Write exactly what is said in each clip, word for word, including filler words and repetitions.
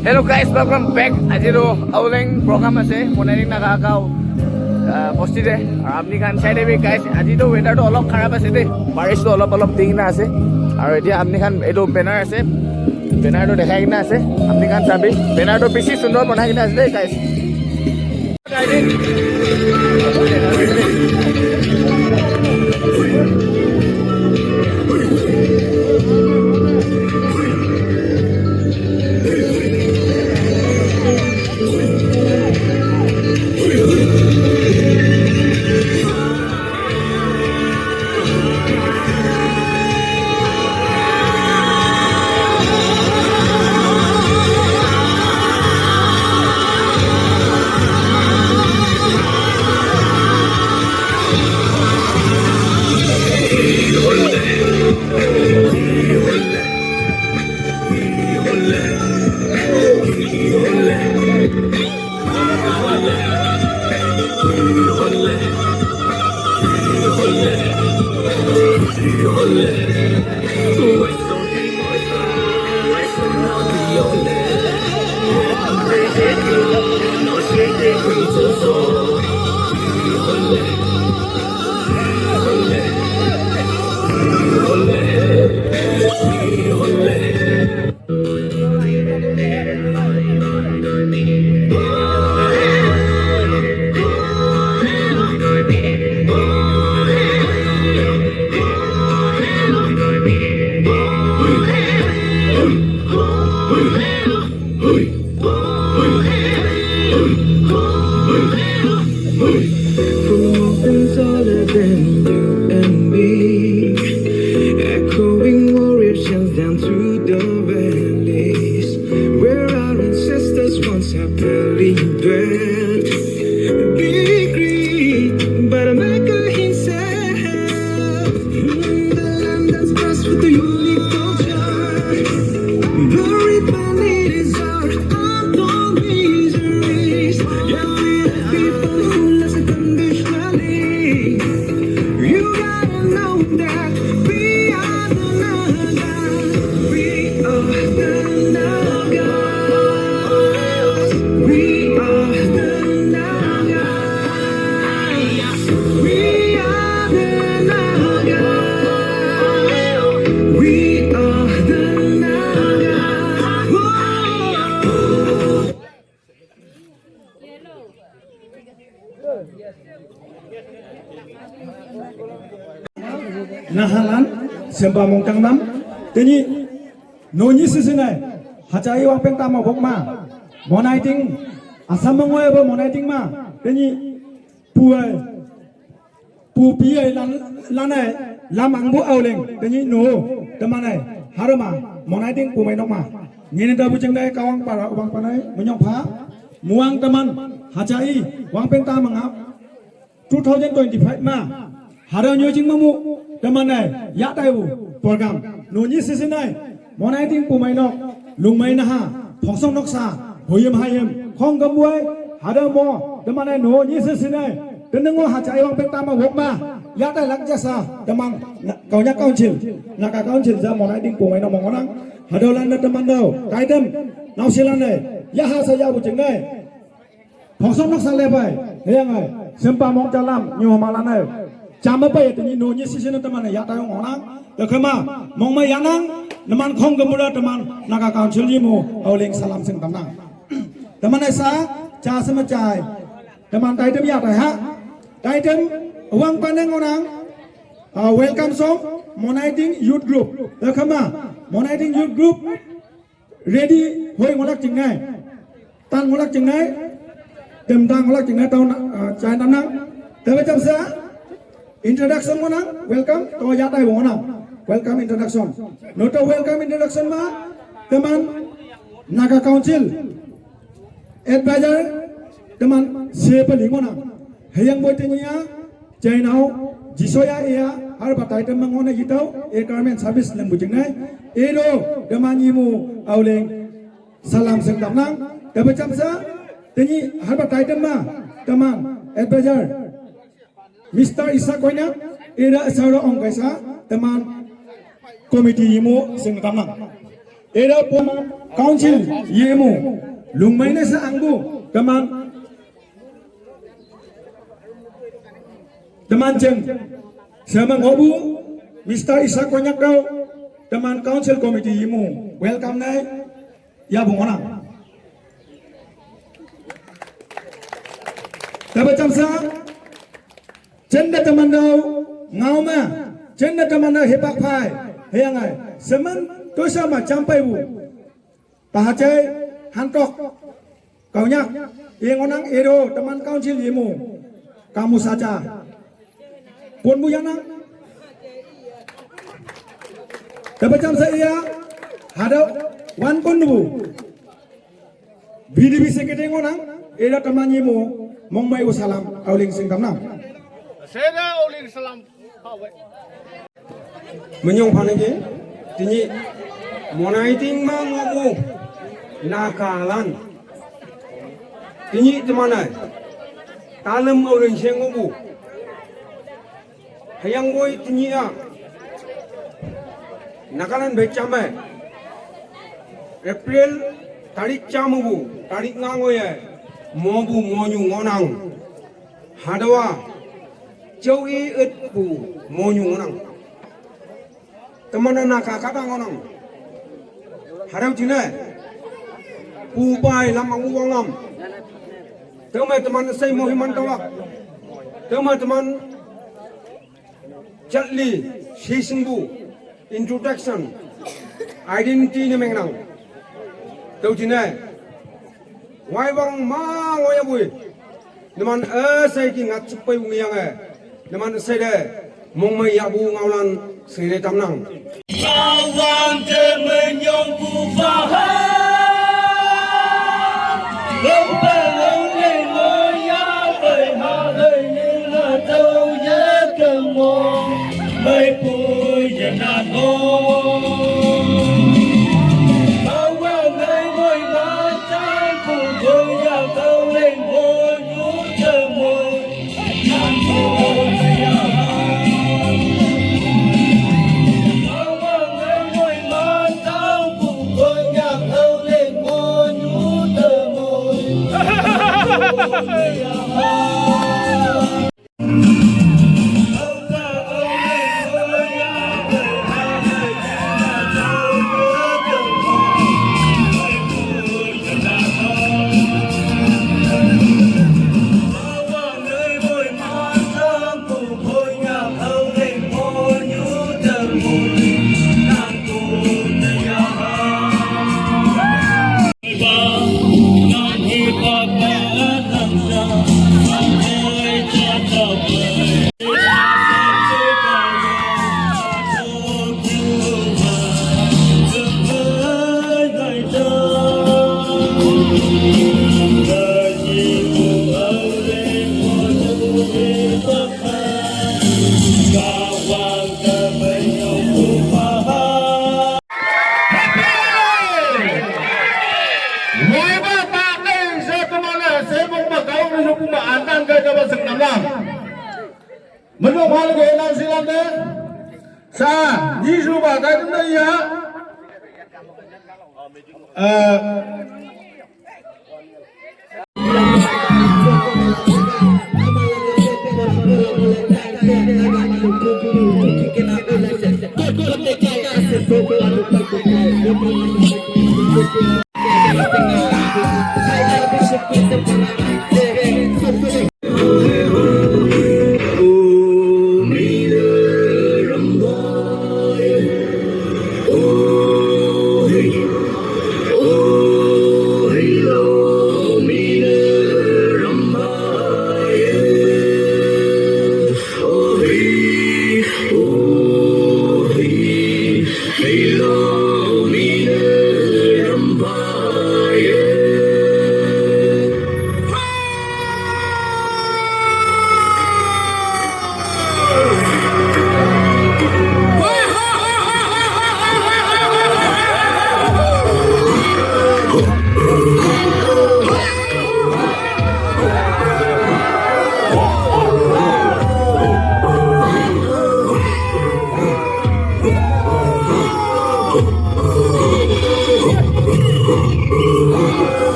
Hello guys, welcome back. আজি তো আউলেং প্ৰগ্ৰাম আছে, মনাইলিং নাগা গাঁও, আহ, বস্তিতে। আৰু আপুনি খান চাই দেবি guys, আজি তো ৱেডাৰটো অলপ খাৰাপ আছে দেই, বাৰিচটো অলপ অলপ দি কিনে আছে। আৰু এতিয়া আপুনি খান এইটো বেনাৰ আছে, বেনাৰটো দেখাই কিনে আছে, আপুনি খান চাবি। বেনাৰটো বেছি সুন্দৰ বনাই কিনে আছে দেই guys। Who opens taller than you and me? Echoing warrior shouts down through the valleys. Where our ancestors once happily dwelt. Be great, but a maker himself. The land that's blessed with the unique culture. Buried beneath is our untold miseries. Yet we are people who love unconditionally. You gotta know that we are the Nagas. We are the Nagas. We are the Nagas. We are the Nagas. We are the Nagas. Whoa. Nahalan, semba mongtang nam, teni, nonyi sisinai, hachai wangpeng tama bokma, monaiting, asam mongoi bo monaiting ma, teni, puai, pupi ai lan, lanai, lam angbu auleng, teni no, temanai, haruma, monaiting pumai nokma, ngini dabu jengdai kawang para, ubang panai, munyong pa, muang teman, hachai, wangpeng tama ngap, two thousand twenty-five ma, haro nyojing mamu, temanai, ya taibu, program, nonyi sisinai, monaiting pumai nok, lungmai naha, thongsong noksa, hoyem hayem, khong gambuai, haro mo, temanai nonyi sisinai, tenengo hachai wangpeng tama wokma, ya tai lak jasa, temang, na, kaunya council, Naga council ja monaiting pumai nok mongonang, haro landa teman dau, kaitem, nausilanai, ya hasa ya bujengai, Thongsong nok sale bai, heyang ai, sempa mong jalam, nyu malan ai. Jama bai tini nonyi sisinai teman ya tayong onang, ya kema, mong mai yanang, neman khong gemula teman, Naga council yimu, auleng salam sing tamnang. Teman ai sa, ja sema jai. Teman taitem ya tai ha. Taitem, uang paneng onang, ah, welcome song, monaiting youth group. Ya kema, monaiting youth group, ready, hoi ngolak jingnai. Tan ngolak jingnai. Dem tang ngolak jingnai tau na, ah, chai tam nang. Tebe jam sa. Introduction mo nang. Welcome. To ya tai mo nang. Welcome introduction. No to welcome introduction ma. Teman Naga Council. Advisor. Teman siapa limo nang. Hayang boy tenya. Jainau, jisoya ea, har batai tem mengona yitau, e government service lem bujingnai, e do, teman yimu, auleng, salam seng tamnang, dapat jamsa, teni, har batai tem ma, teman, advisor, Mister Isa Koina, e da saura ong kaisa, teman, committee yimu seng tamnang. Era pun council yemu lungmai ne sa angbu teman, teman jeng sama ngobu Mister Isa Konyak kau teman council committee yemu welcome nai ya bungonang. Taba chamsa Chenda teman dau ngau ma, chenda teman dau hepak phai, heyangai, semen tosa ma champai bu. Pahachai hantok, kau nyak, ingonang edo teman council imu, kamu saja. Pun bu yanang, taba chamsa iya, hadau, wan pun bu. B D B secretary ngonang, eda teman yemo, mongmai u salam, auling sing tamnam. Seda auling salam. Menyong panege, tinyi, monai ting ma ngomu, nakalan. Tinyi temanai, talem auling sing ngomu. Hayang boi tinyi a. Nakalan bechame. April tarik chamu bu, tarik ngangoye. Mobu monyu ngonang. Hadawa. Chau i et bu monyu ngonang. Temana naka kata ngonang. Harau jine. Pupai lamang uang lam. Tema teman sei mohiman tawak. Tema teman Chatli, sisingbu, introduction, identity ni mengnang. Tau jinai. Wai bang ma ngoya bui. Neman esai ki ngat supai bung yang eh. Neman esai de. Mong mai ya bu ngaulan sini tamnang. Bawang kemenyong bu faham. Menurut hal ke enam silam deh. Sa, ni suba kai tum ya. Eh,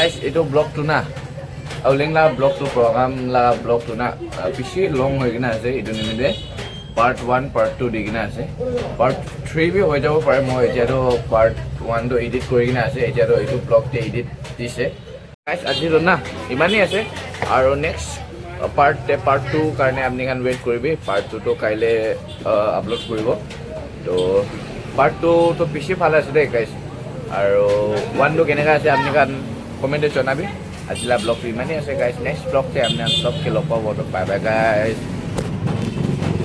Guys, এইটো ব্লগটো না, আউলিংলা ব্লগটো, প্ৰগ্ৰামলা ব্লগটো না, বেছি লং হৈ কিনে আছে। এইটো নিমিত্তে part one, part to the কিনে আছে। পাৰ্ট থ্ৰী বি হৈ যাব পাৰে। মই এতিয়াতো পাৰ্ট ওৱানটো এডিট কৰি কিনে আছে, এতিয়াতো এইটো ব্লগতে এডিট দিছে। গাইছ, আজিতো না ইমানেই আছে, আৰু নেক্সট পাৰ্ট, পাৰ্ট টু কাৰণে আপুনি খান ৱেইট কৰিবি। পাৰ্ট টুটো কাইলৈ আপলোড কৰিব। তো পাৰ্ট টুটো বেছি ভাল আছে দেই গাইছ, আৰু ওৱানটো কেনেকৈ আছে আপুনি খান কমেণ্টত জনাবি। আজিলা ব্লগটো ইমানেই আছে গাইছ। নেক্সট ব্লগতে আপুনি চবকে লগ পাব। তো বাই বাই গাইছ।